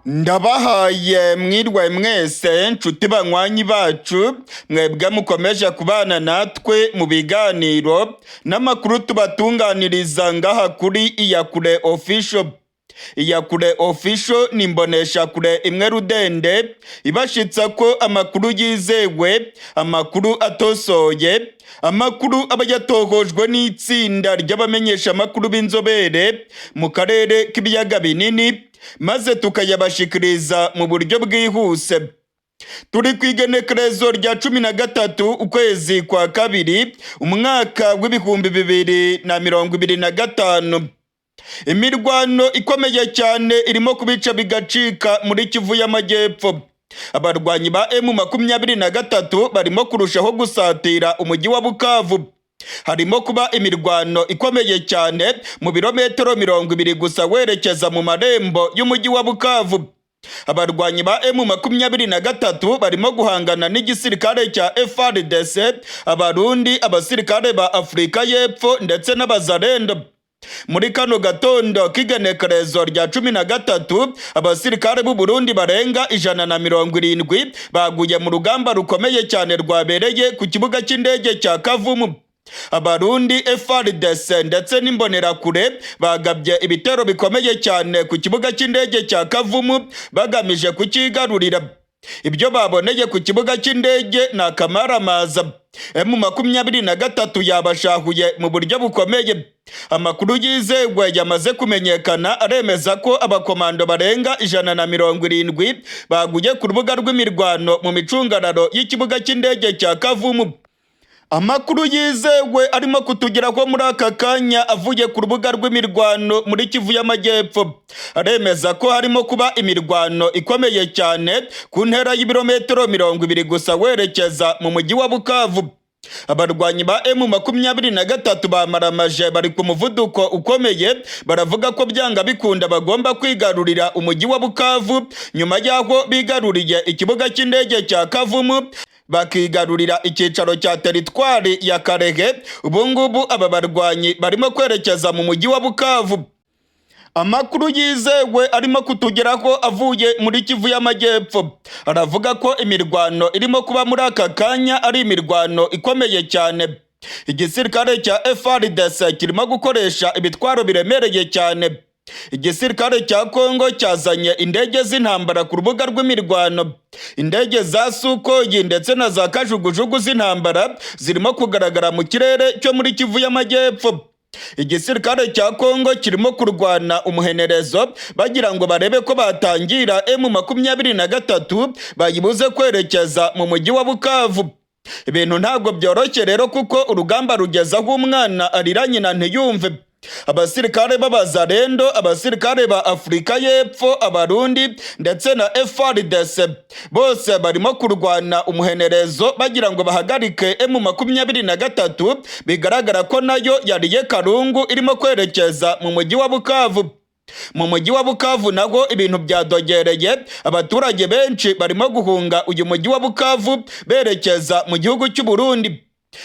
Ndabahaye mwirwe mwese, nshuti banywanyi bacu, mwebwe mukomeje kubana natwe mu biganiro n'amakuru tubatunganiriza ngaha kuri Iyakure Official. Iyakure Official ni imboneshakure imwe rudende ibashitsa ko amakuru yizewe, amakuru atosoye, amakuru aba yatohojwe n'itsinda ry'abamenyeshamakuru b'inzobere mu karere k'ibiyaga binini, maze tukayabashikiriza mu buryo bwihuse. Turi ku igenekerezo rya 13 ukwezi kwa kabiri, umwaka w'2025. Imirwano ikomeye cyane irimo kubica bigacika muri Kivu y'Amajyepfo. Abarwanyi ba M23 barimo kurushaho gusatira umujyi wa Bukavu. Harimo kuba imirwano ikomeye cyane mu birometero 20 gusa werekeza mu marembo y'umujyi wa Bukavu. Abarwanyi ba M23 barimo guhangana n'igisirikare cya FARDC, Abarundi, abasirikare ba Afurika y'Epfo ndetse n'Abazalendo. Muri kano gatondo k'igenekerezo rya 13, abasirikare b'u Burundi barenga 170 baguye mu rugamba rukomeye cyane rwabereye ku kibuga cy'indege cya Kavumu. Abarundi, FARDC ndetse n'Imbonerakure bagabye ibitero bikomeye cyane ku kibuga cy'indege cya Kavumu bagamije kucyigarurira. Ibyo baboneye ku kibuga cy'indege ni akamaramaza. M23 yabashahuye mu buryo bukomeye. Amakuru yizewe yamaze kumenyekana aremeza ko abakomando barenga 170 baguye ku rubuga rw'imirwano mu micungararo y'ikibuga cy'indege cya Kavumu. Amakuru yizewe arimo kutugeraho muri aka kanya avuye ku rubuga rw'imirwano muri Kivu y'Amajyepfo aremeza ko harimo kuba imirwano ikomeye cyane ku ntera y'ibirometero 20 gusa werekeza mu mujyi wa Bukavu. Abarwanyi ba M23 bamaramaje, bari ku muvuduko ukomeye, baravuga ko byanga bikunda bagomba kwigarurira umujyi wa Bukavu nyuma y'aho bigaruriye ikibuga cy'indege cya Kavumu, bakigarurira icyicaro cya teritwari ya Kalehe. Ubu ngubu aba barwanyi barimo kwerekeza mu mujyi wa Bukavu. Amakuru yizewe arimo kutugeraho avuye muri Kivu y'Amajyepfo aravuga ko imirwano irimo kuba muri aka kanya ari imirwano ikomeye cyane. Igisirikare cya FARDC kirimo gukoresha ibitwaro biremereye cyane. Igisirikare cya Kongo cyazanye indege z'intambara ku rubuga rw'imirwano. Indege za Sukhoi ndetse na za kajugujugu z'intambara zirimo kugaragara mu kirere cyo muri Kivu y'Amajyepfo. Igisirikare cya Kongo kirimo kurwana umuhenerezo bagira ngo barebe ko batangira M23 bayibuze kwerekeza mu mujyi wa Bukavu. Ibintu ntabwo byoroshye rero, kuko urugamba rugeza aho umwana arira nyina ntiyumve. Abasirikare b'Abazalendo, abasirikare ba Afurika y'Epfo, Abarundi ndetse na FARDC bose barimo kurwana umuhenerezo bagira ngo bahagarike M23, bigaragara ko nayo yariye karungu, irimo kwerekeza mu mujyi wa Bukavu. Mu mujyi wa Bukavu naho ibintu byadogereye. Abaturage benshi barimo guhunga uyu mujyi wa Bukavu berekeza mu gihugu cy'u Burundi.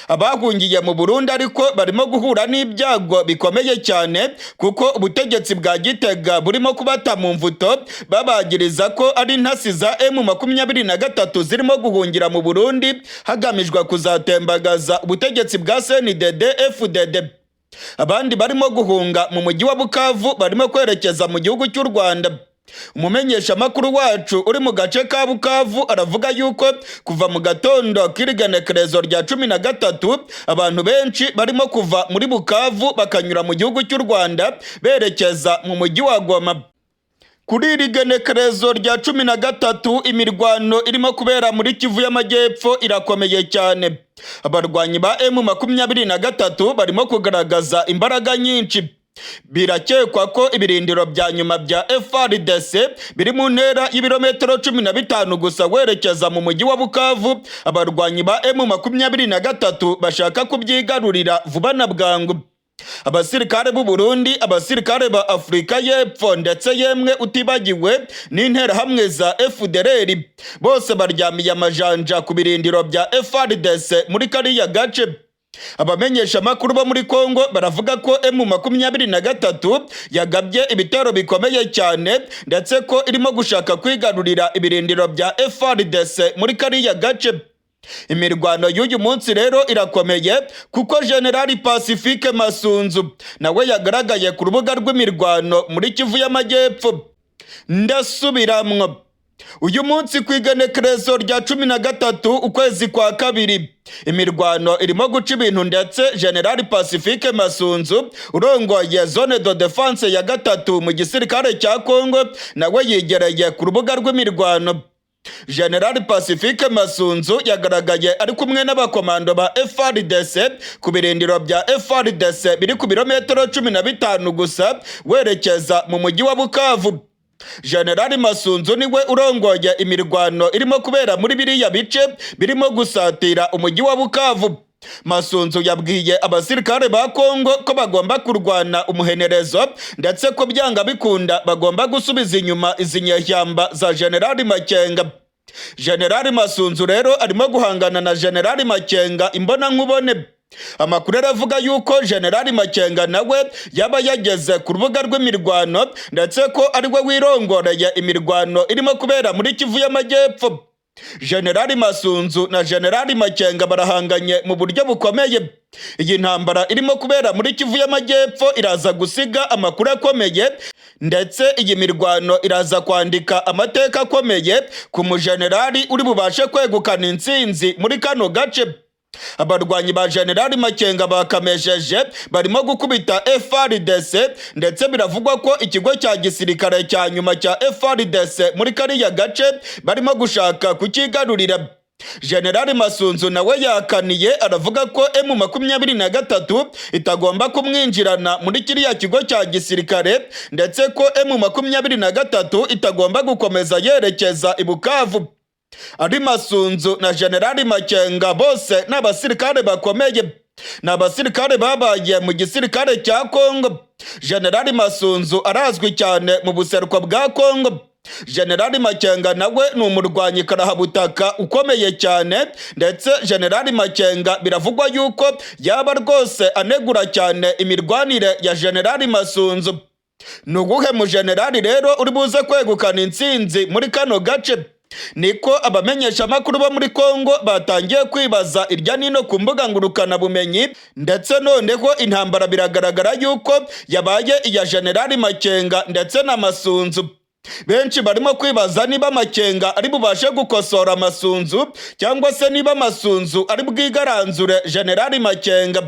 Abahungiye mu Burundi ariko barimo guhura n'ibyago bikomeye cyane, kuko ubutegetsi bwa Gitega burimo kubata mu mvuto, babagiriza ko ari intasi za M23 zirimo guhungira mu Burundi hagamijwe kuzatembagaza ubutegetsi bwa CNDD FDD. Abandi barimo guhunga mu mujyi wa Bukavu barimo kwerekeza mu gihugu cy'u Rwanda. Umumenyeshamakuru wacu uri mu gace ka Bukavu aravuga yuko kuva mu gatondo k'irigenekerezo rya 13 abantu benshi barimo kuva muri Bukavu bakanyura mu gihugu cy'u Rwanda berekeza mu mujyi wa Goma. Kuri iri genekerezo rya 13, imirwano irimo kubera muri Kivu y'Amajyepfo irakomeye cyane. Abarwanyi ba M23 barimo kugaragaza imbaraga nyinshi. Birakekwa ko ibirindiro bya nyuma bya FARDC biri mu ntera y'ibirometero 15 gusa werekeza mu mujyi wa Bukavu. Abarwanyi ba M23 bashaka kubyigarurira vuba na bwangu. Abasirikare b'u Burundi, abasirikare ba Afurika y'Epfo ndetse yemwe utibagiwe n'interahamwe za FDLR, bose baryamiye amajanja ku birindiro bya FARDC muri kariya gace. Abamenyesha amakuru bo muri Kongo baravuga ko M23 yagabye ibitero bikomeye cyane, ndetse ko irimo gushaka kwigarurira ibirindiro bya FARDC muri kariya gace. Imirwano y'uyu munsi rero irakomeye, kuko Generali Pacifique Masunzu nawe yagaragaye ku rubuga rw'imirwano muri Kivu y'Amajyepfo. Ndasubiramwo, uyu munsi ku igenekerezo rya 13 ukwezi kwa kabiri, imirwano irimo guca ibintu, ndetse Generali Pacifique Masunzu urongoye zone de défense ya gatatu mu gisirikare cya Kongo nawe yigereye ku rubuga rw'imirwano. Generali Pacifique Masunzu yagaragaye ari kumwe n'abakomando ba FARDC ku birindiro bya FARDC biri ku birometero 15 gusa werekeza mu mujyi wa Bukavu. Generali Masunzu niwe urongoye imirwano irimo kubera muri biriya bice birimo gusatira umujyi wa Bukavu. Masunzu yabwiye abasirikare ba Kongo ko bagomba kurwana umuhenerezo, ndetse ko byanga bikunda bagomba gusubiza inyuma izi nyeshyamba za Generali Makenga. Generali Masunzu rero arimo guhangana na Generali Makenga imbona nkubone. Amakuru aravuga yuko Generali Makenga nawe yaba yageze ku rubuga rw'imirwano, ndetse ko ari we wirongoreye imirwano irimo kubera muri Kivu y'Amajyepfo. Generali Masunzu na Generali Makenga barahanganye mu buryo bukomeye. Iyi ntambara irimo kubera muri Kivu y'Amajyepfo iraza gusiga amakuru akomeye, ndetse iyi mirwano iraza kwandika amateka akomeye ku mujenerali uri bubashe kwegukana intsinzi muri kano gace. Abarwanyi ba Generali Makenga bakamesheje, barimo gukubita FARDC, ndetse biravugwa ko ikigo cya gisirikare cya nyuma cya FARDC muri kariya gace barimo gushaka kukigarurira. Generali Masunzu nawe yakaniye, aravuga ko M23 itagomba kumwinjirana muri kiriya kigo cya gisirikare, ndetse ko M23 itagomba gukomeza yerekeza i Bukavu. Ari Masunzu na Generali Makenga bose ni abasirikare bakomeye, ni abasirikare babaye mu gisirikare cya Kongo. Generali Masunzu arazwi cyane mu buseruko bwa Kongo. Generali Makenga nawe ni umurwanyi karahabutaka ukomeye cyane, ndetse Generali Makenga biravugwa yuko yaba rwose anegura cyane imirwanire ya Generali Masunzu. Ni uwuhe mujenerali rero uri buze kwegukana intsinzi muri kano gace? Niko abamenyeshamakuru bo muri Kongo batangiye kwibaza irya nino ku mbuga ngurukanabumenyi. Ndetse noneho intambara biragaragara yuko yabaye iya Generali Makenga ndetse na Masunzu. Benshi barimo kwibaza niba Makenga ari bubashe gukosora Masunzu, cyangwa se niba Masunzu ari bwigaranzure Generali Makenga.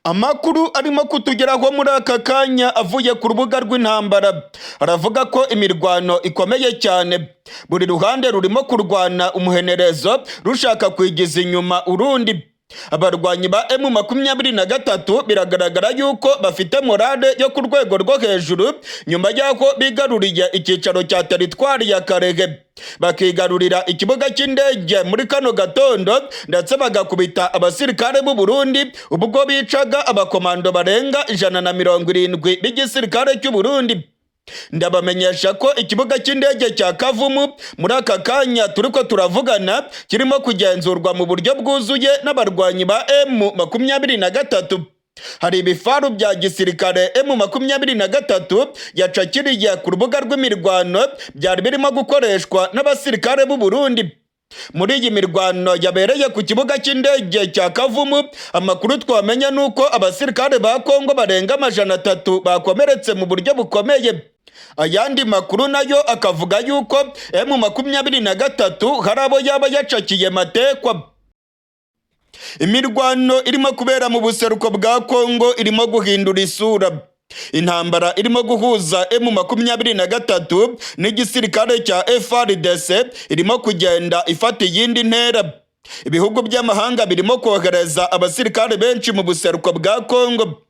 Amakuru arimo kutugeraho muri aka kanya avuye ku rubuga rw'intambara aravuga ko imirwano ikomeye cyane. Buri ruhande rurimo kurwana umuhenerezo, rushaka kwigiza inyuma urundi. Abarwanyi ba M23 biragaragara yuko bafite morale yo ku rwego rwo hejuru, nyuma y'aho bigaruriye icyicaro cya teritwari ya Kalehe, bakigarurira ikibuga cy'indege muri kano gatondo, ndetse bagakubita abasirikare b'u Burundi ubwo bicaga abakomando barenga 170 b'igisirikare cy'u Burundi. Ndabamenyesha ko ikibuga cy'indege cya Kavumu muri aka kanya turiko turavugana kirimo kugenzurwa mu buryo bwuzuye n'abarwanyi ba M23. Hari ibifaru bya gisirikare M23 yacakiriye ku rubuga rw'imirwano byari birimo gukoreshwa n'abasirikare b'u Burundi. Muri iyi mirwano yabereye ku kibuga cy'indege cya Kavumu, amakuru twamenya ni uko abasirikare ba Kongo barenga 300 bakomeretse mu buryo bukomeye. Ayandi makuru nayo akavuga yuko M23 hari abo yaba yacakiye matekwa. Imirwano irimo kubera mu buseruko bwa Kongo irimo guhindura isura. Intambara irimo guhuza M23 n'igisirikare cya FARDC irimo kugenda ifata iyindi ntera. Ibihugu by'amahanga birimo kohereza abasirikare benshi mu buseruko bwa Kongo.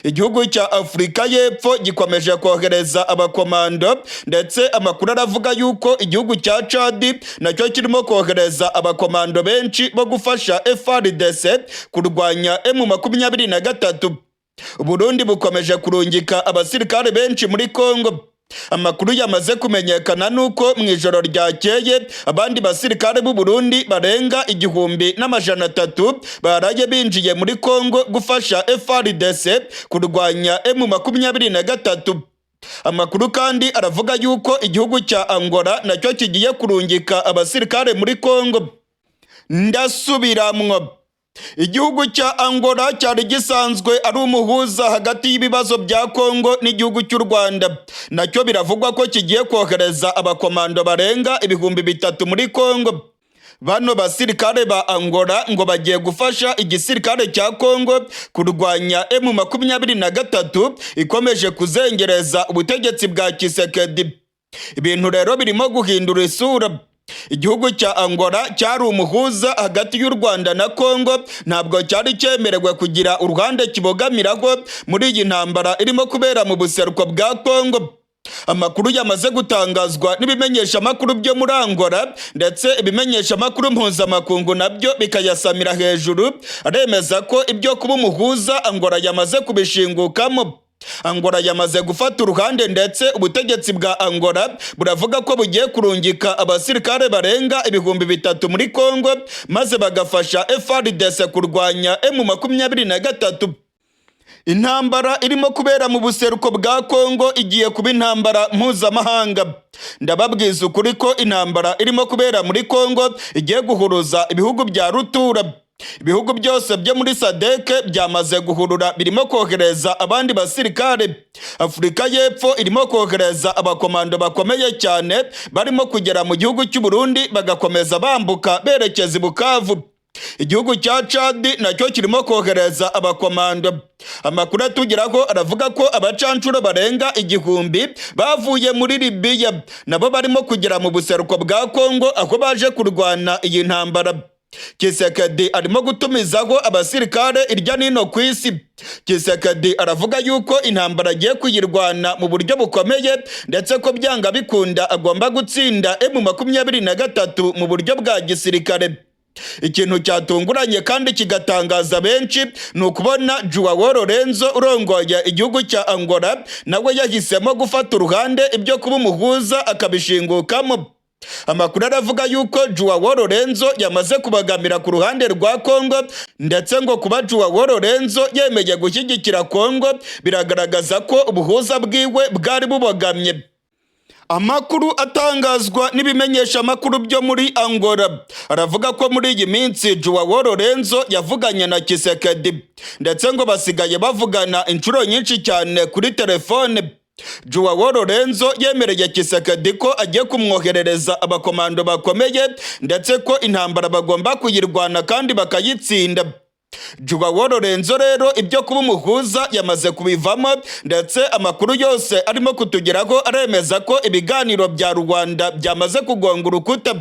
Igihugu cya Afurika y'Epfo gikomeje kohereza abakomando, ndetse amakuru aravuga yuko igihugu cya Chad nacyo kirimo kohereza abakomando benshi bo gufasha FARDC kurwanya M23. Burundi bukomeje kurungika abasirikare benshi muri Kongo. Amakuru yamaze kumenyekana nuko mu ijoro ryakeye abandi basirikare b'u Burundi barenga 1300 baraye binjiye muri Kongo gufasha FARDC kurwanya M23. Amakuru kandi aravuga yuko igihugu cya Angola nacyo kigiye kurungika abasirikare muri Kongo. Ndasubiramwo, igihugu cya Angola cyari gisanzwe ari umuhuza hagati y'ibibazo bya Kongo n'igihugu cy'u Rwanda, nacyo biravugwa ko kigiye kohereza abakomando barenga 3000 muri Kongo. Bano basirikare ba Angola ngo bagiye gufasha igisirikare cya Kongo kurwanya M23 ikomeje kuzengereza ubutegetsi bwa Tshisekedi. Ibintu rero birimo guhindura isura. Igihugu cya Angola cyari umuhuza hagati y'u Rwanda na Kongo, ntabwo cyari cyemerewe kugira uruhande kibogamiraho muri iyi ntambara irimo kubera mu buseruko bwa Kongo. Amakuru yamaze gutangazwa n'ibimenyeshamakuru byo muri Angola, ndetse ibimenyeshamakuru mpuzamakungu nabyo bikayasamira hejuru, aremeza ko ibyo kuba umuhuza Angola yamaze kubishingukamo. Angola yamaze gufata uruhande, ndetse ubutegetsi bwa Angola buravuga ko bugiye kurungika abasirikare barenga 3000 muri Kongo, maze bagafasha FARDC kurwanya M23. Intambara irimo kubera mu buseruko bwa Kongo igiye kuba intambara mpuzamahanga. Ndababwiza ukuri ko intambara irimo kubera muri Kongo igiye guhuruza ibihugu bya rutura. Ibihugu byose byo muri SADC byamaze guhurura, birimo kohereza abandi basirikare. Afurika y'Epfo irimo kohereza abakomando bakomeye cyane barimo kugera mu gihugu cy'u Burundi, bagakomeza bambuka berekeza i Bukavu. Igihugu cya Chad nacyo kirimo kohereza abakomando. Amakuru atugeraho aravuga ko abacancuro barenga 1000 bavuye muri Libiya nabo barimo kugera mu buseruko bwa Kongo, aho baje kurwana iyi ntambara. Tshisekedi arimo gutumizaho abasirikare irya nino ku isi. Tshisekedi aravuga yuko intambara agiye kuyirwana mu buryo bukomeye, ndetse ko byanga bikunda agomba gutsinda M23 mu buryo bwa gisirikare. Ikintu cyatunguranye kandi kigatangaza benshi ni ukubona Joao Lorenzo urongoye igihugu cya Angola nawe yahisemo gufata uruhande, ibyo kuba umuhuza akabishingukamo. Amakuru aravuga yuko Joao Lorenzo yamaze kubagamira ku ruhande rwa Kongo, ndetse ngo kuba Joao Lorenzo yemeye gushyigikira Kongo biragaragaza ko ubuhuza bwiwe bwari bubogamye. Amakuru atangazwa n'ibimenyesha amakuru byo muri Angola aravuga ko muri iyi minsi Joao Lorenzo yavuganye na Tshisekedi, ndetse ngo basigaye bavugana inshuro nyinshi cyane kuri telefone. Joao Lorenzo yemereye Tshisekedi ko agiye kumwoherereza abakomando bakomeye, ndetse ko intambara bagomba kuyirwana kandi bakayitsinda. Joao Lorenzo rero ibyo kuba umuhuza yamaze kubivamo, ndetse amakuru yose arimo kutugeraho aremeza ko ibiganiro bya Rwanda byamaze kugonga urukuta.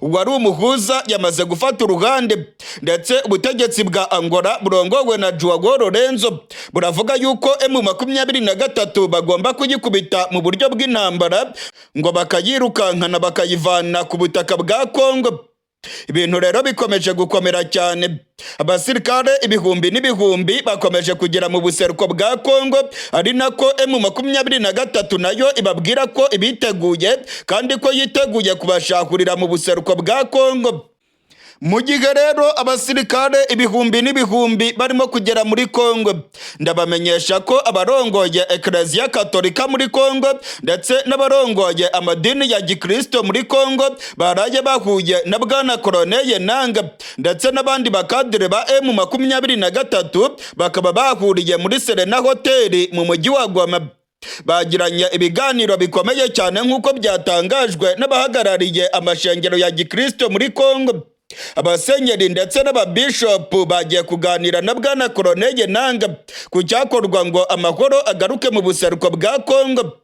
Uwari umuhuza yamaze gufata uruhande, ndetse ubutegetsi bwa Angola burongowe na Joao Lorenzo buravuga yuko M23 bagomba kuyikubita mu buryo bw'intambara, ngo bakayirukankana bakayivana ku butaka bwa Kongo. Ibintu rero bikomeje gukomera cyane. Abasirikare ibihumbi n'ibihumbi bakomeje kugera mu buseruko bwa Kongo, ari nako M23 nayo ibabwira ko ibiteguye kandi ko yiteguye kubashahurira mu buseruko bwa Kongo. Mu gihe rero abasirikare ibihumbi n'ibihumbi barimo kugera muri Kongo, ndabamenyesha ko abarongoye Eklezia Katolika muri Kongo ndetse n'abarongoye amadini ya Gikristo muri Kongo baraye bahuye na Bwana Corneille Nanga ndetse n'abandi bakadire ba M23, bakaba bahuriye muri Serena Hotel mu mujyi wa Goma. Bagiranye ibiganiro bikomeye cyane nk'uko byatangajwe n'abahagarariye amashengero ya Gikristo muri Kongo. Abasenyeri ndetse n'ababishopu bagiye kuganira na Bwana Corneille Nanga ku cyakorwa ngo amahoro agaruke mu buseruko bwa Kongo.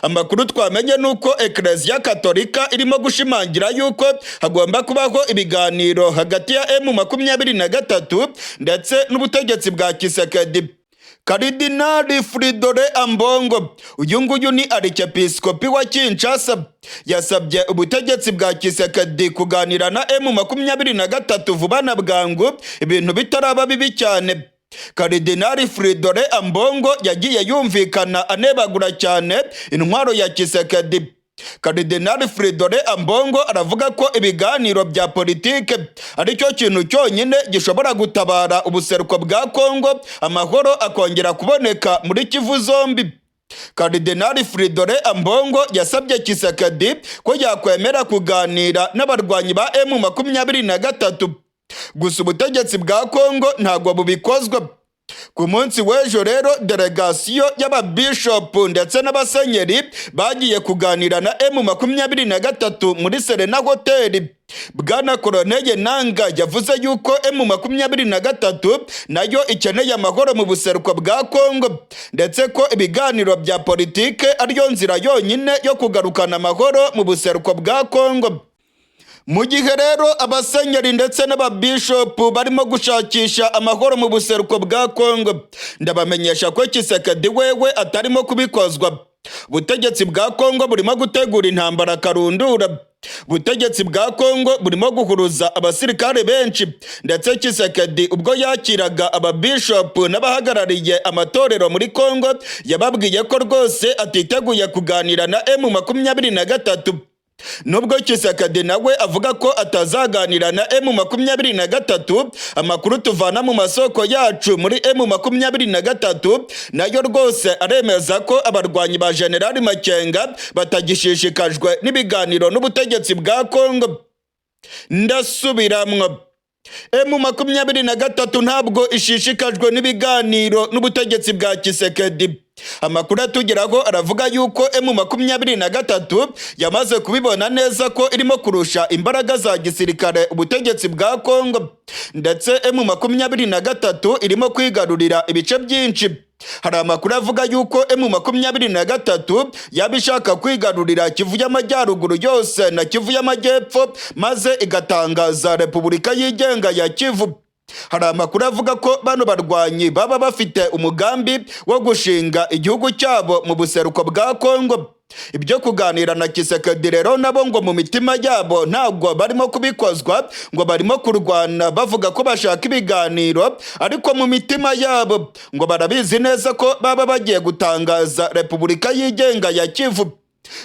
Amakuru twamenye ni uko Eklezia Katolika irimo gushimangira yuko hagomba kubaho ibiganiro hagati ya M23 ndetse n'ubutegetsi bwa Tshisekedi. Karidinali Fridolin Ambongo, uyu nguyu ni arikepiskopi wa Kinshasa, yasabye ubutegetsi bwa Tshisekedi kuganira na M23 vuba na bwangu, ibintu bitaraba bibi cyane. Karidinali Fridolin Ambongo yagiye yumvikana anebagura cyane intwaro ya Tshisekedi. Karidinali Fridolin Ambongo aravuga ko ibiganiro bya politike aricyo kintu cyonyine gishobora gutabara ubuseruko bwa Kongo, amahoro akongera kuboneka muri Kivu zombi. Karidinali Fridolin Ambongo yasabye Tshisekedi ko yakwemera kuganira n'abarwanyi ba M23, gusa ubutegetsi bwa Kongo ntabwo bubikozwa. Ku munsi w'ejo rero, delegasiyo y'ababishopu ndetse n'abasenyeri bagiye kuganira na M23 muri Serena Hoteli. Bwana Corneille Nanga yavuze yuko M23 nayo ikeneye amahoro mu buseruko bwa Kongo, ndetse ko ibiganiro bya politike ariyo nzira yonyine yo kugarukana amahoro mu buseruko bwa Kongo. Mu gihe rero abasenyeri ndetse n'ababishopu barimo gushakisha amahoro mu buseruko bwa Kongo, ndabamenyesha ko Tshisekedi wewe atarimo kubikozwa. Ubutegetsi bwa Kongo burimo gutegura intambara karundura. Ubutegetsi bwa Kongo burimo guhuruza abasirikare benshi, ndetse Tshisekedi ubwo yakiraga ababishopu n'abahagarariye amatorero muri Kongo, yababwiye ko rwose atiteguye kuganira na M23. Nubwo Tshisekedi nawe avuga ko atazaganira na M23, amakuru tuvana mu masoko yacu muri M23 nayo rwose aremeza ko abarwanyi ba Generali Makenga batagishishikajwe n'ibiganiro n'ubutegetsi bwa Kongo. Ndasubiramwo, M23 ntabwo ishishikajwe n'ibiganiro n'ubutegetsi bwa Tshisekedi. Amakuru atugeraho aravuga yuko M23 yamaze kubibona neza ko irimo kurusha imbaraga za gisirikare ubutegetsi bwa Kongo, ndetse M23 irimo kwigarurira ibice byinshi. Hari amakuru avuga yuko M23 yaba ishaka kwigarurira Kivu y'Amajyaruguru yose na Kivu y'Amajyepfo, maze igatangaza Repubulika yigenga ya Kivu. Hari amakuru avuga ko bano barwanyi baba bafite umugambi wo gushinga igihugu cyabo mu buseruko bwa Kongo. Ibyo kuganira na Tshisekedi rero nabo ngo mu mitima yabo ntabwo barimo kubikozwa. Ngo barimo kurwana bavuga ko bashaka ibiganiro, ariko mu mitima yabo ngo barabizi neza ko baba bagiye gutangaza Repubulika yigenga ya Kivu.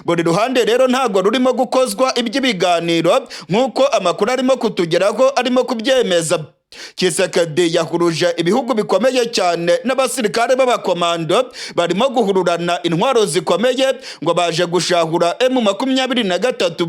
Buri ruhande rero ntabwo rurimo gukozwa iby'ibiganiro, nk'uko amakuru arimo kutugeraho arimo kubyemeza. Tshisekedi yahuruje ibihugu bikomeye cyane n'abasirikare b'abakomando barimo guhururana intwaro zikomeye, ngo baje gushahura M23.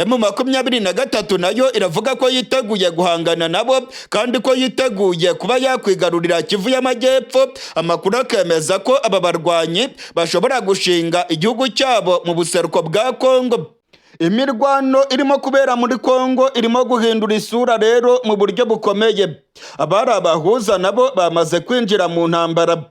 M23 nayo iravuga ko yiteguye guhangana nabo, kandi ko yiteguye kuba yakwigarurira Kivu y'Amajyepfo. Amakuru akemeza ko aba barwanyi bashobora gushinga igihugu cyabo mu buseruko bwa Kongo. Imirwano irimo kubera muri Kongo irimo guhindura isura rero mu buryo bukomeye. Abari abahuza nabo bamaze kwinjira mu ntambara.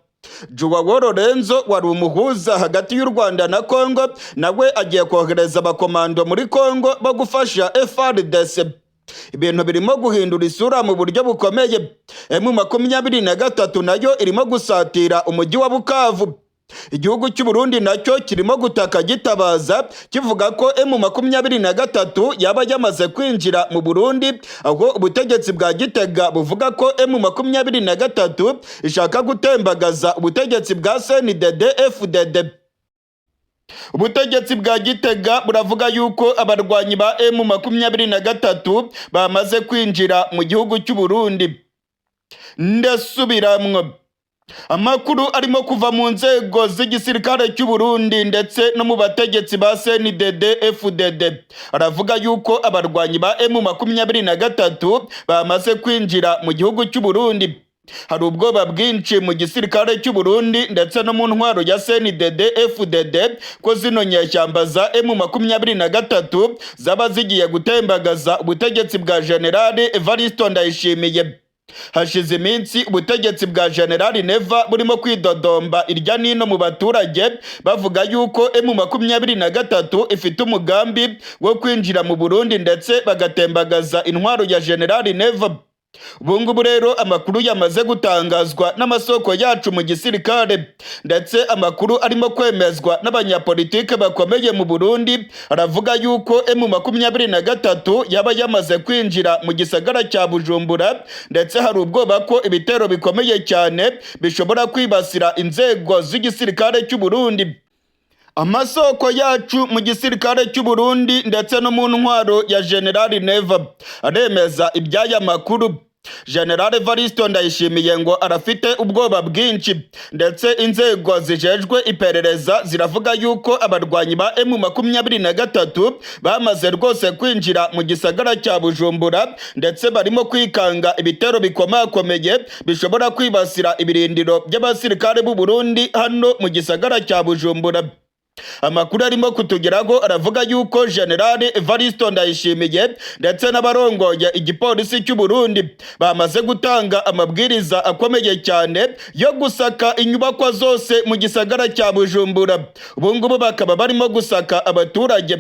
João Lourenço wari umuhuza hagati y'u Rwanda na Kongo nawe agiye kohereza abakomando muri Kongo bo gufasha FARDC. Ibintu birimo guhindura isura mu buryo bukomeye. M23 nayo irimo gusatira umujyi wa Bukavu. Igihugu cy'u Burundi nacyo kirimo gutaka gitabaza, kivuga ko M23 yaba yamaze kwinjira mu Burundi, aho ubutegetsi bwa Gitega buvuga ko M23 ishaka gutembagaza ubutegetsi bwa CNDD FDD. Ubutegetsi bwa Gitega buravuga yuko abarwanyi ba M23 bamaze kwinjira mu gihugu cy'u Burundi. Ndasubiramwo, amakuru arimo kuva mu nzego z'igisirikare cy'u Burundi ndetse no mu bategetsi ba CNDD FDD aravuga yuko abarwanyi ba M23 bamaze kwinjira mu gihugu cy'u Burundi. Hari ubwoba bwinshi mu gisirikare cy'u Burundi ndetse no mu ntwaro ya CNDD FDD ko zino nyeshyamba za M23 zaba zigiye gutembagaza ubutegetsi bwa General Evariste Ndayishimiye. Hashize iminsi ubutegetsi bwa General Neva burimo kwidodomba irya nino mu baturage, bavuga yuko M23 ifite umugambi wo kwinjira mu Burundi ndetse bagatembagaza intwaro ya General Neva. Ubu ngubu rero amakuru yamaze gutangazwa n'amasoko yacu mu gisirikare, ndetse amakuru arimo kwemezwa n'abanyapolitike bakomeye mu Burundi, aravuga yuko M23 yaba yamaze kwinjira mu gisagara cya Bujumbura, ndetse hari ubwoba ko ibitero bikomeye cyane bishobora kwibasira inzego z'igisirikare cy'u Burundi. Amasoko yacu mu gisirikare cy'u Burundi ndetse no mu ntwaro ya General Neva aremeza iby'aya makuru. General Evaristo Ndayishimiye ngo arafite ubwoba bwinshi, ndetse inzego zijejwe iperereza ziravuga yuko abarwanyi ba M23 bamaze rwose kwinjira mu gisagara cya Bujumbura, ndetse barimo kwikanga ibitero bikomakomeye bishobora kwibasira ibirindiro by'abasirikare b'u Burundi hano mu gisagara cya Bujumbura. Amakuru arimo kutugeraho aravuga yuko General Evaristo Ndayishimiye ndetse n'abarongoye igipolisi cy'u Burundi bamaze gutanga amabwiriza akomeye cyane yo gusaka inyubakwa zose mu gisagara cya Bujumbura. Ubu ngubu bakaba barimo gusaka abaturage.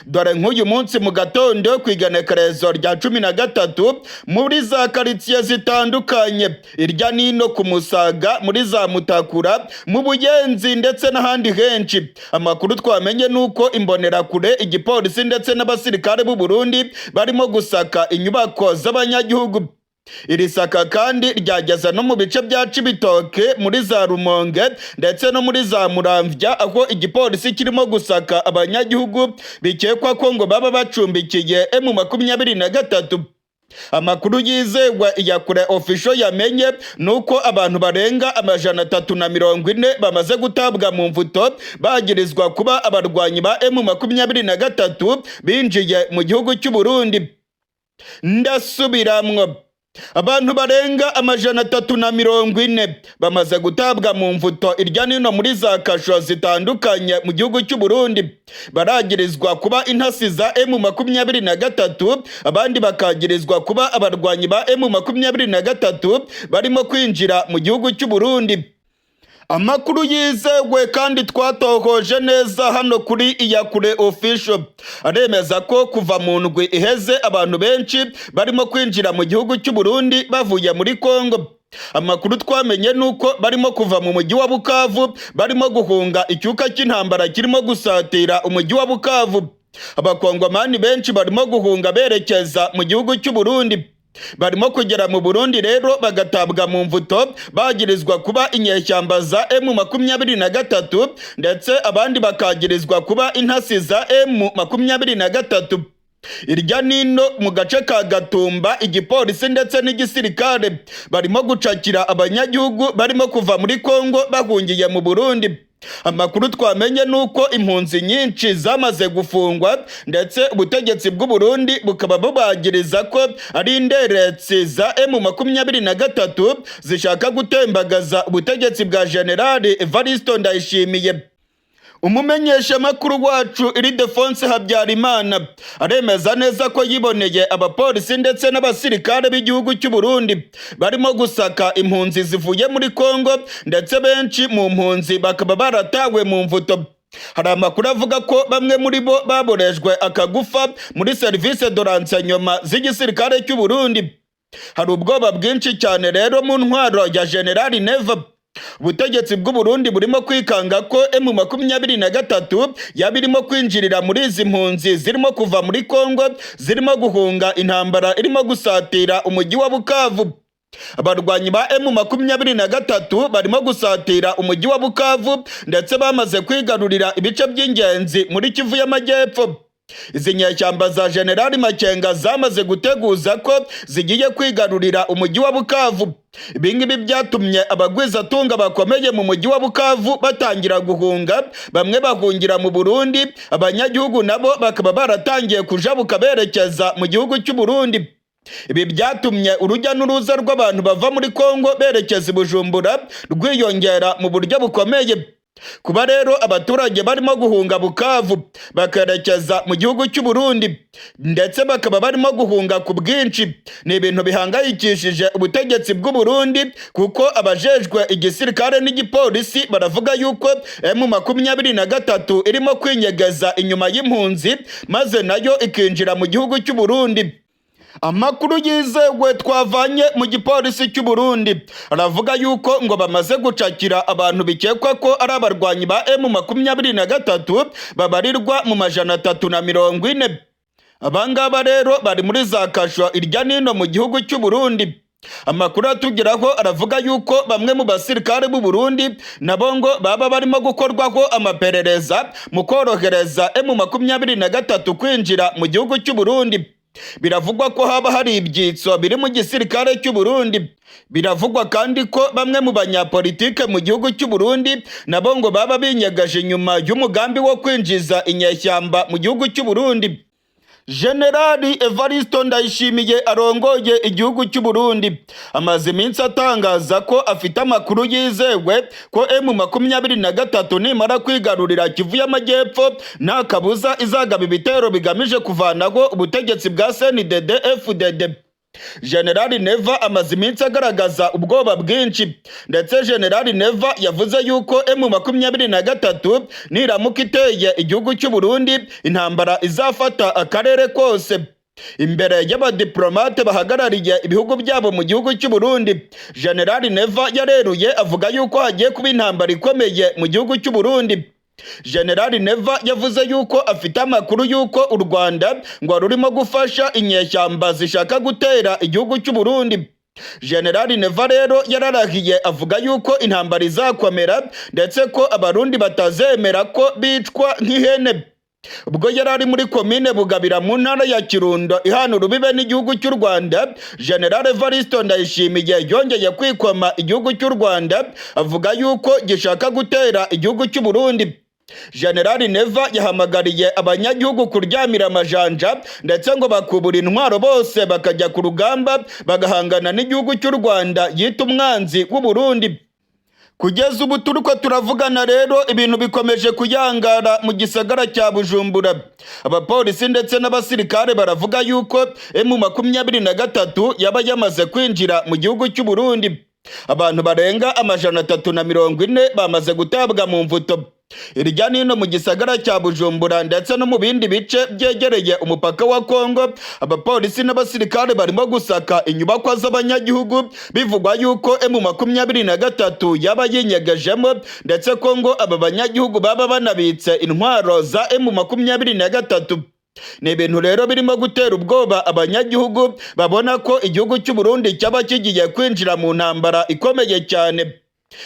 Dore nk'uyu munsi mu gatondo ku igenekerezo rya 13, muri za karitsiye zitandukanye irya nino ku Musaga, muri za Mutakura, mu Buyenzi ndetse n'ahandi henshi, amakuru twamenye ni uko imbonerakure, igipolisi ndetse n'abasirikare b'u Burundi barimo gusaka inyubako z'abanyagihugu. Iri saka kandi ryageze no mu bice bya Cibitoke, muri za Rumonge ndetse no muri za Muramvya, aho igipolisi kirimo gusaka abanyagihugu bikekwa ko ngo baba bacumbikiye M23. Amakuru yizewe Iyakure Official yamenye ni uko abantu barenga 340 bamaze gutabwa mu mvuto, bagirizwa kuba abarwanyi ba M23 binjiye mu gihugu cy'u Burundi. Ndasubiramwo, abantu barenga 340 bamaze gutabwa mu mvuto irya nino muri za kasho zitandukanye mu gihugu cy'u Burundi, baragirizwa kuba intasi za M23, abandi bakagirizwa kuba abarwanyi ba M23 barimo kwinjira mu gihugu cy'u Burundi. Amakuru yizewe kandi twatohoje neza hano kuri Iyakure Official aremeza ko kuva mu ndwi iheze abantu benshi barimo kwinjira mu gihugu cy'u Burundi bavuye muri Kongo. Amakuru twamenye nuko barimo kuva mu mujyi wa Bukavu, barimo guhunga icyuka cy'intambara kirimo gusatira umujyi wa Bukavu. Abakongomani benshi barimo guhunga berekeza mu gihugu cy'u Burundi. Barimo kugera mu Burundi rero bagatabwa mu mvuto, bagirizwa kuba inyeshyamba za M23, ndetse abandi bakagirizwa kuba intasi za M23. Irya nino mu gace ka Gatumba, igipolisi ndetse n'igisirikare barimo gucakira abanyagihugu barimo kuva muri Kongo bahungiye mu Burundi. Amakuru twamenye nuko impunzi nyinshi zamaze gufungwa, ndetse ubutegetsi bw'u Burundi bukaba bubagiriza ko ari inderetsi za M23 zishaka gutembagaza ubutegetsi bwa General Evaristo Ndayishimiye. Umumenyeshamakuru wacu Ildefonse Habyarimana aremeza neza ko yiboneye abapolisi ndetse n'abasirikare b'igihugu cy'u Burundi barimo gusaka impunzi zivuye muri Kongo, ndetse benshi mu mpunzi bakaba baratawe mu mvuto. Hari amakuru avuga ko bamwe muri bo baborejwe akagufa muri service de renseignement z'igisirikare cy'u Burundi. Hari ubwoba bwinshi cyane rero mu ntwaro ya General Neva. Ubutegetsi bw'u Burundi burimo kwikanga ko M23 yaba irimo kwinjirira muri izi mpunzi zirimo kuva muri Kongo, zirimo guhunga intambara irimo gusatira umujyi wa Bukavu. Abarwanyi ba M23 barimo gusatira umujyi wa Bukavu, ndetse bamaze kwigarurira ibice by'ingenzi muri Kivu y'Amajyepfo. Izi nyeshyamba za General Makenga zamaze guteguza ko zigiye kwigarurira umujyi wa Bukavu. Ibingibi byatumye abagwizatunga bakomeye mu mujyi wa Bukavu batangira guhunga, bamwe bahungira mu Burundi, abanyagihugu nabo bakaba baratangiye kujabuka berekeza mu gihugu cy'u Burundi. Ibi byatumye urujya n'uruza rw'abantu bava muri Kongo berekeza i Bujumbura rwiyongera mu buryo bukomeye. Kuba rero abaturage barimo guhunga Bukavu bakerekeza mu gihugu cy'u Burundi, ndetse bakaba barimo guhunga ku bwinshi, ni ibintu bihangayikishije ubutegetsi bw'u Burundi, kuko abajejwe igisirikare n'igipolisi baravuga yuko M23 irimo kwinyegeza inyuma y'impunzi, maze nayo ikinjira mu gihugu cy'u Burundi. Amakuru yizewe twavanye mu gipolisi cy'u Burundi aravuga yuko ngo bamaze gucakira abantu bikekwa ko ari abarwanyi ba M23 babarirwa mu 340. Abangaba rero bari muri za kasho irya nino mu gihugu cy'u Burundi. Amakuru atugeraho aravuga yuko bamwe mu basirikare b'u Burundi nabo ngo baba barimo gukorwaho amaperereza mu korohereza M23 kwinjira mu gihugu cy'u Burundi. Biravugwa ko haba hari ibyitso biri mu gisirikare cy'u Burundi. Biravugwa kandi ko bamwe mu banyapolitike mu gihugu cy'u Burundi nabo ngo baba binyagaje inyuma y'umugambi wo kwinjiza inyeshyamba mu gihugu cy'u Burundi. Generali Evaristo Ndayishimiye arongoye igihugu cy'u Burundi amaze iminsi atangaza ko afite amakuru yizewe ko M23 nimara kwigarurira Kivu y'Amajyepfo nta kabuza izagaba ibitero bigamije kuvanaho ubutegetsi bwa CNDD FDD. Generali Neva amaze iminsi agaragaza ubwoba bwinshi, ndetse Generali Neva yavuze yuko M23 niramuka iteye igihugu cy'u Burundi intambara izafata akarere kose. Imbere y'abadiplomate bahagarariye ibihugu byabo mu gihugu cy'u Burundi, Generali Neva yareruye avuga yuko hagiye kuba intambara ikomeye mu gihugu cy'u Burundi. Generali Neva yavuze yuko afite amakuru yuko u Rwanda ngo rurimo gufasha inyeshyamba zishaka gutera igihugu cy'u Burundi. Generali Neva rero yararahiye avuga yuko intambara izakomera, ndetse ko Abarundi batazemera ko bicwa nk'ihene. Ubwo yari ari muri komine Bugabira mu ntara ya Kirundo ihana urubibe n'igihugu cy'u Rwanda, General Evaristo Ndayishimiye yongeye kwikoma igihugu cy'u Rwanda avuga yuko gishaka gutera igihugu cy'u Burundi. Generali Neva yahamagariye abanyagihugu kuryamira amajanja, ndetse ngo bakubura intwaro bose bakajya ku rugamba bagahangana n'igihugu cy'u Rwanda yita umwanzi w'u Burundi. Kugeza ubu turiko turavugana rero, ibintu bikomeje kuyangara mu gisagara cya Bujumbura. Abapolisi ndetse n'abasirikare baravuga yuko M23 yaba yamaze kwinjira mu gihugu cy'u Burundi. Abantu barenga 340 bamaze gutabwa mu mvuto irya nino mu gisagara cya Bujumbura ndetse no mu bindi bice byegereye umupaka wa Kongo. Abapolisi n'abasirikare barimo gusaka inyubakwa z'abanyagihugu, bivugwa yuko M23 yaba yinyegejemo, ndetse Kongo aba banyagihugu baba banabitse intwaro za M23. Ni ibintu rero birimo gutera ubwoba abanyagihugu babona ko igihugu cy'u Burundi cyaba kigiye kwinjira mu ntambara ikomeye cyane.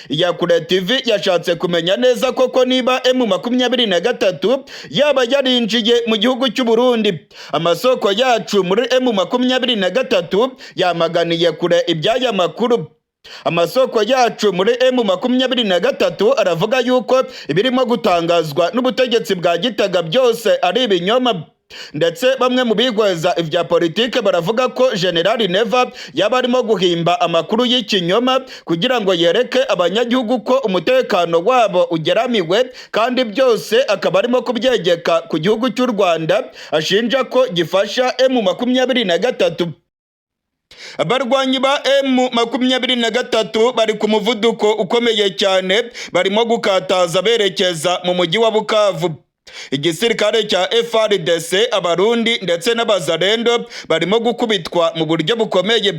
Iyakure TV yashatse kumenya neza koko niba M23 yaba yarinjiye mu gihugu cy'u Burundi. Amasoko yacu muri M23 yamaganiye kure iby'aya makuru. Amasoko yacu muri M23 aravuga yuko ibirimo gutangazwa n'ubutegetsi bwa Gitega byose ari ibinyoma, ndetse bamwe mu bigweza ibya politike baravuga ko Generali Neva yaba arimo guhimba amakuru y'ikinyoma kugira ngo yereke abanyagihugu ko umutekano wabo ugeramiwe, kandi byose akaba arimo kubyegeka ku gihugu cy'u Rwanda ashinja ko gifasha M23. Abarwanyi ba M23 bari ku muvuduko ukomeye cyane, barimo gukataza berekeza mu mujyi wa Bukavu. Igisirikare cya FARDC, Abarundi ndetse n'Abazalendo barimo gukubitwa mu buryo bukomeye.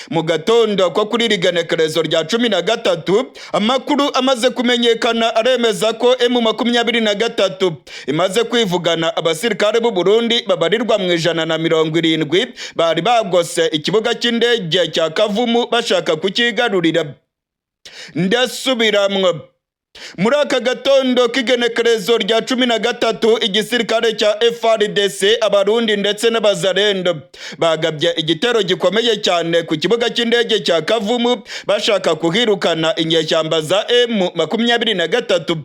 Mu gatondo ko kuri rigenekerezo rya 13, amakuru amaze kumenyekana aremeza ko M23 imaze kwivugana abasirikare b'u Burundi babarirwa mu 170 bari bagose ikibuga cy'indege cya Kavumu bashaka kukigarurira. Ndasubiramwo: muri aka gatondo k'igenekerezo rya 13, igisirikare cya FARDC, Abarundi ndetse n'Abazalendo bagabye igitero gikomeye cyane ku kibuga cy'indege cya Kavumu bashaka kuhirukana inyeshyamba za M23.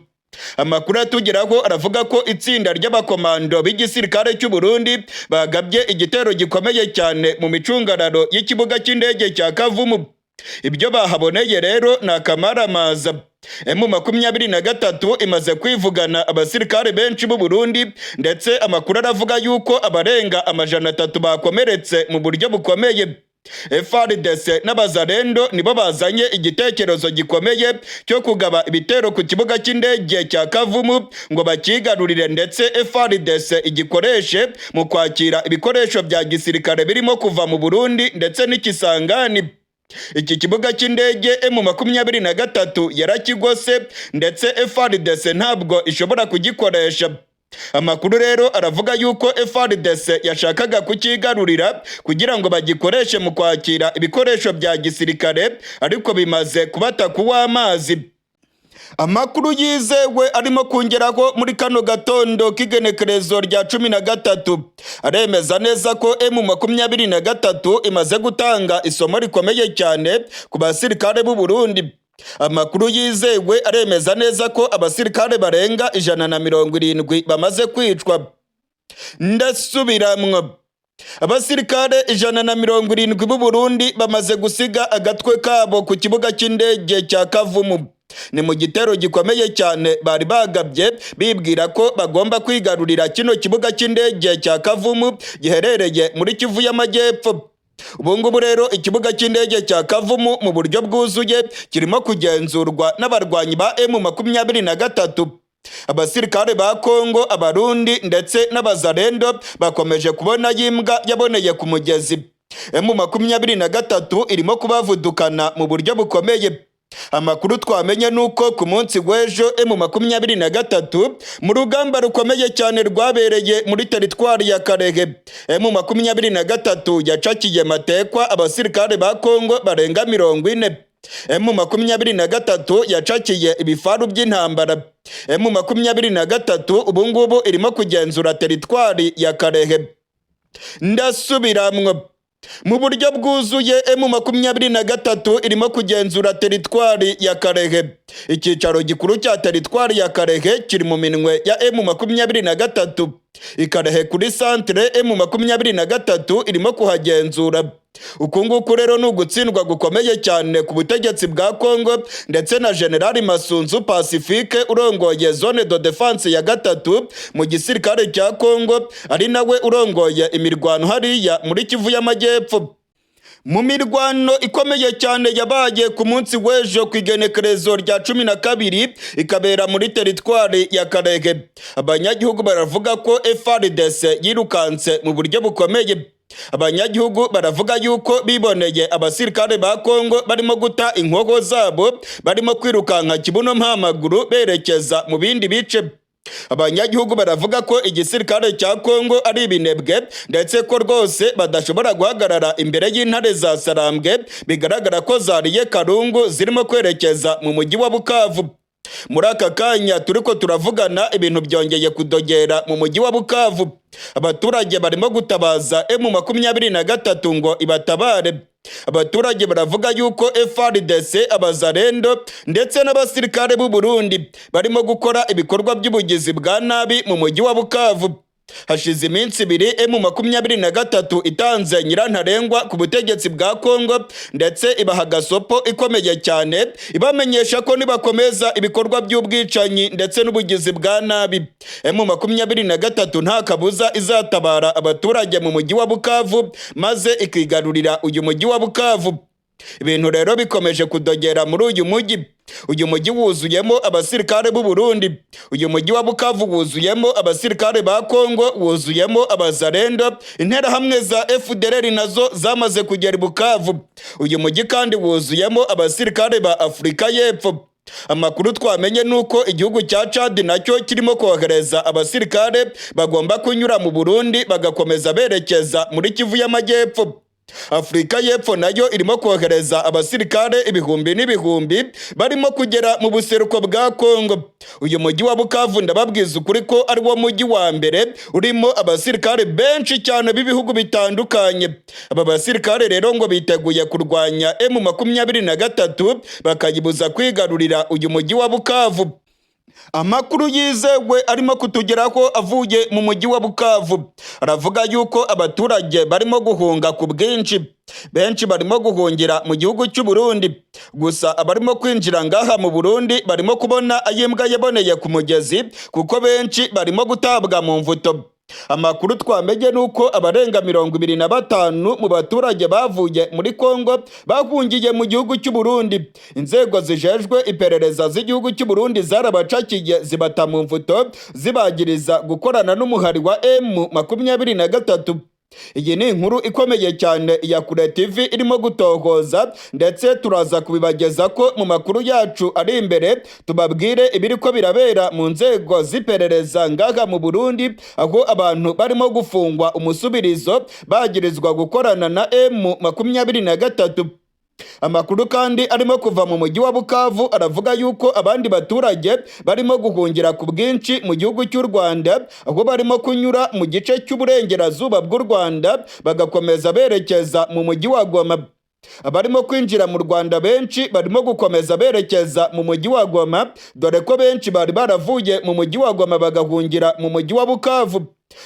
Amakuru atugeraho aravuga ko itsinda ry'abakomando b'igisirikare cy'u Burundi bagabye igitero gikomeye cyane mu micungararo y'ikibuga cy'indege cya Kavumu. Ibyo bahaboneye rero ni akamaramaza. M23 imaze kwivugana abasirikare benshi b'u Burundi, ndetse amakuru aravuga yuko abarenga 300 bakomeretse mu buryo bukomeye. FARDC n'abazarendo nibo bazanye igitekerezo gikomeye cyo kugaba ibitero ku kibuga cy'indege cya Kavumu ngo bakigarurire, ndetse FARDC igikoreshe mu kwakira ibikoresho bya gisirikare birimo kuva mu Burundi ndetse n'Ikisangani. Iki kibuga cy'indege M23 yarakigose, ndetse FARDC ntabwo ishobora kugikoresha. Amakuru rero aravuga yuko FARDC yashakaga kukigarurira kugira ngo bagikoreshe mu kwakira ibikoresho bya gisirikare, ariko bimaze kubata kuw'amazi. Amakuru yizewe arimo kungeraho muri kano gatondo k'igenekerezo rya 13 aremeza neza ko M23 imaze gutanga isomo rikomeye cyane ku basirikare b'u Burundi. Amakuru yizewe aremeza neza ko abasirikare barenga 170 bamaze kwicwa. Ndasubiramwo, abasirikare 170 b'u Burundi bamaze gusiga agatwe kabo ku kibuga cy'indege cya Kavumu. Ni mu gitero gikomeye cyane bari bagabye bibwira ko bagomba kwigarurira kino kibuga cy'indege cya Kavumu giherereye muri Kivu y'Amajyepfo. Ubu ngubu rero ikibuga cy'indege cya Kavumu mu buryo bwuzuye kirimo kugenzurwa n'abarwanyi ba M23. Abasirikare ba Kongo, Abarundi ndetse n'Abazarendo bakomeje kubona y'imbwa yaboneye ku mugezi. M23 irimo kubavudukana mu buryo bukomeye. Amakuru twamenye nuko ku munsi w'ejo M23 mu rugamba rukomeye cyane rwabereye muri teritwari ya Karehe, M23 yacakiye matekwa abasirikare ba Kongo barenga 40. M23 yacakiye ibifaru by'intambara. M23 ubu ngubu irimo kugenzura teritwari ya Karehe. Ndasubiramwo, mu buryo bwuzuye M23 irimo kugenzura teritwari ya Karehe. Icyicaro gikuru cya teritwari ya Karehe kiri mu minwe ya M23. Ikarehe kuri santere M23 irimo kuhagenzura. Uku nguku rero ni ugutsindwa gukomeye cyane ku butegetsi bwa Kongo ndetse na General Masunzu Pacifique urongoye zone de défense ya gatatu mu gisirikare cya Kongo, ari nawe urongoye imirwano hariya muri Kivu y'Amajyepfo. Mu mirwano ikomeye cyane yabaye ku munsi w'ejo ku igenekerezo rya 12, ikabera muri teritwari ya Karehe, abanyagihugu baravuga ko FARDC yirukanse mu buryo bukomeye. Abanyagihugu baravuga yuko biboneye abasirikare ba Kongo barimo guta inkoho zabo, barimo kwirukanka kibuno mpamaguru berekeza mu bindi bice. Abanyagihugu baravuga ko igisirikare cya Kongo ari ibinebwe, ndetse ko rwose badashobora guhagarara imbere y'intare za Sarambwe, bigaragara ko zariye karungu zirimo kwerekeza mu mujyi wa Bukavu. Muri aka kanya turiko turavugana, ibintu byongeye kudogera mu mujyi wa Bukavu. Abaturage barimo gutabaza M23 ngo ibatabare. Abaturage baravuga yuko FARDC, Abazarendo ndetse n'abasirikare b'u Burundi barimo gukora ibikorwa by'ubugizi bwa nabi mu mujyi wa Bukavu. Hashize iminsi 2 M23 itanze nyirantarengwa ku butegetsi bwa Kongo, ndetse ibaha gasopo ikomeye cyane, ibamenyesha ko nibakomeza ibikorwa by'ubwicanyi ndetse n'ubugizi bwa nabi, M23 nta kabuza izatabara abaturage mu mujyi wa Bukavu, maze ikigarurira uyu mujyi wa Bukavu. Ibintu rero bikomeje kudogera muri uyu mujyi. Uyu mujyi wuzuyemo abasirikare b'u Burundi, uyu mujyi wa Bukavu wuzuyemo abasirikare ba Kongo, wuzuyemo Abazarendo, interahamwe za FDLR nazo zamaze kugera i Bukavu. Uyu mujyi kandi wuzuyemo abasirikare ba Afurika y'Epfo. Amakuru twamenye nuko igihugu cya Chad nacyo kirimo kohereza abasirikare bagomba kunyura mu Burundi bagakomeza berekeza muri Kivu y'Amajyepfo. Afurika y'Epfo nayo irimo kohereza abasirikare ibihumbi n'ibihumbi barimo kugera mu buseruko bwa Kongo. Uyu mujyi wa Bukavu, ndababwiza ukuri ko ari wo mujyi wa mbere urimo abasirikare benshi cyane b'ibihugu bitandukanye. Aba basirikare rero ngo biteguye kurwanya M23 bakayibuza kwigarurira uyu mujyi wa Bukavu. Amakuru yizewe arimo kutugeraho avuye mu mujyi wa Bukavu aravuga yuko abaturage barimo guhunga ku bwinshi. Benshi barimo guhungira mu gihugu cy'u Burundi. Gusa abarimo kwinjira ngaha mu Burundi barimo kubona ay'imbwa yaboneye ku mugezi, kuko benshi barimo gutabwa mu mvuto. Amakuru twamenye ni uko abarenga 25 mu baturage bavuye muri Kongo bahungiye mu gihugu cy'u Burundi. Inzego zijejwe iperereza z'igihugu cy'u Burundi zarabacakiye, zibata mu mvuto, zibagiriza gukorana n'umuhari wa M23. Iyi ni inkuru ikomeye cyane ya Kure TV irimo gutohoza, ndetse turaza kubibageza ko mu makuru yacu ari imbere, tubabwire ibiriko birabera mu nzego z'iperereza ngaha mu Burundi, aho abantu barimo gufungwa umusubirizo bagirizwa gukorana na M23. Amakuru kandi arimo kuva mu mujyi wa Bukavu aravuga yuko abandi baturage barimo guhungira ku bwinshi mu gihugu cy'u Rwanda, aho barimo kunyura mu gice cy'uburengerazuba bw'u Rwanda bagakomeza berekeza mu mujyi wa Goma. Abarimo kwinjira mu Rwanda benshi barimo gukomeza berekeza mu mujyi wa Goma, dore ko benshi bari baravuye mu mujyi wa Goma bagahungira mu mujyi wa Bukavu.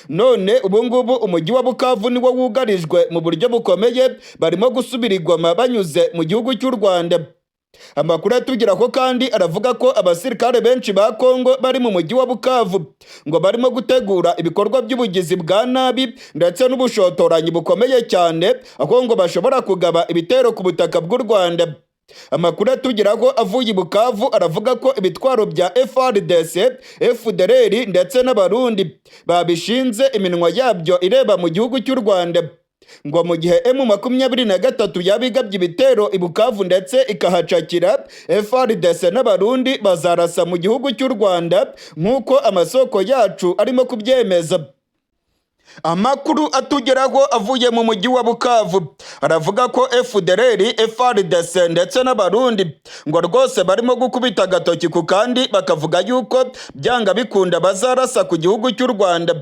None ubu ngubu umujyi wa Bukavu niwo wugarijwe mu buryo bukomeye, barimo gusubira i Goma banyuze mu gihugu cy'u Rwanda. Amakuru atugeraho kandi aravuga ko abasirikare benshi ba Kongo bari mu mujyi wa Bukavu ngo barimo gutegura ibikorwa by'ubugizi bwa nabi ndetse n'ubushotoranyi bukomeye cyane, aho ngo bashobora kugaba ibitero ku butaka bw'u Rwanda. Amakuru atugeraho avuye i Bukavu aravuga ko ibitwaro bya FARDC, FDLR ndetse n'Abarundi babishinze iminwa yabyo ireba mu gihugu cy'u Rwanda, ngo mu gihe M23 yaba igabye ibitero i Bukavu ndetse ikahacakira, FARDC n'Abarundi bazarasa mu gihugu cy'u Rwanda, nk'uko amasoko yacu arimo kubyemeza. Amakuru atugeraho avuye mu mujyi wa Bukavu aravuga ko FDLR, FARDC ndetse n'Abarundi ngo rwose barimo gukubita agatoki ku kandi, bakavuga yuko byanga bikunda bazarasa ku gihugu cy'u Rwanda.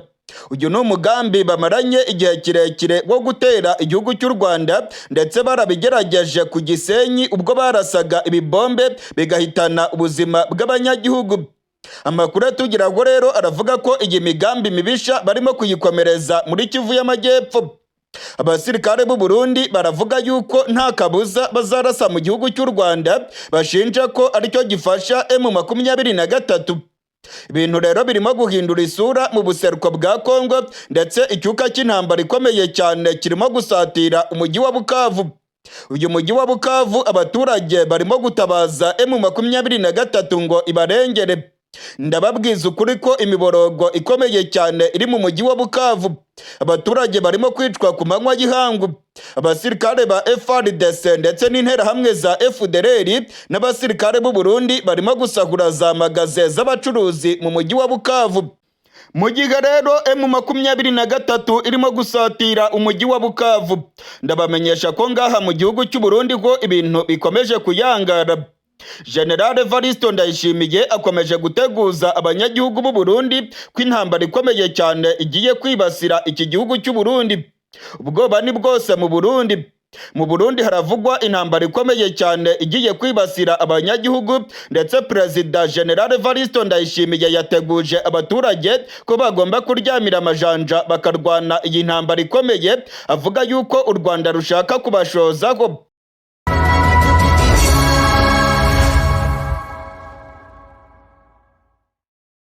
Uyu ni umugambi bamaranye igihe kirekire wo gutera igihugu cy'u Rwanda, ndetse barabigerageje ku Gisenyi ubwo barasaga ibibombe bigahitana ubuzima bw'abanyagihugu. Amakuru atugeraho rero aravuga ko iyi migambi mibisha barimo kuyikomereza muri Kivu y'Amajyepfo. Abasirikare b'u Burundi baravuga yuko nta kabuza bazarasa mu gihugu cy'u Rwanda, bashinja ko aricyo gifasha M23. Ibintu rero birimo guhindura isura mu buseruko bwa Kongo, ndetse icyuka cy'intambara ikomeye cyane kirimo gusatira umujyi wa Bukavu. Uyu mujyi wa Bukavu abaturage barimo gutabaza M23 ngo ibarengere. Ndababwiza ukuri ko imiborogo ikomeye cyane iri mu mujyi wa Bukavu. Abaturage barimo kwicwa ku manywa y'ihangu. Abasirikare ba FARDC ndetse n'interahamwe za FDLR n'abasirikare b'u Burundi barimo gusahura za magaze z'abacuruzi mu mujyi wa Bukavu. Mu gihe rero M23 irimo gusatira umujyi wa Bukavu, ndabamenyesha ko ngaha mu gihugu cy'u Burundi ko ibintu bikomeje kuyangara. General Evaristo Ndayishimiye akomeje guteguza abanyagihugu b'u Burundi ko intambara ikomeye cyane igiye kwibasira iki gihugu cy'u Burundi. Ubwoba ni bwose mu Burundi. Mu Burundi haravugwa intambara ikomeye cyane igiye kwibasira abanyagihugu, ndetse Perezida General Evaristo Ndayishimiye yateguje abaturage ko bagomba kuryamira amajanja bakarwana iyi ntambara ikomeye, avuga yuko u Rwanda rushaka kubashozaho.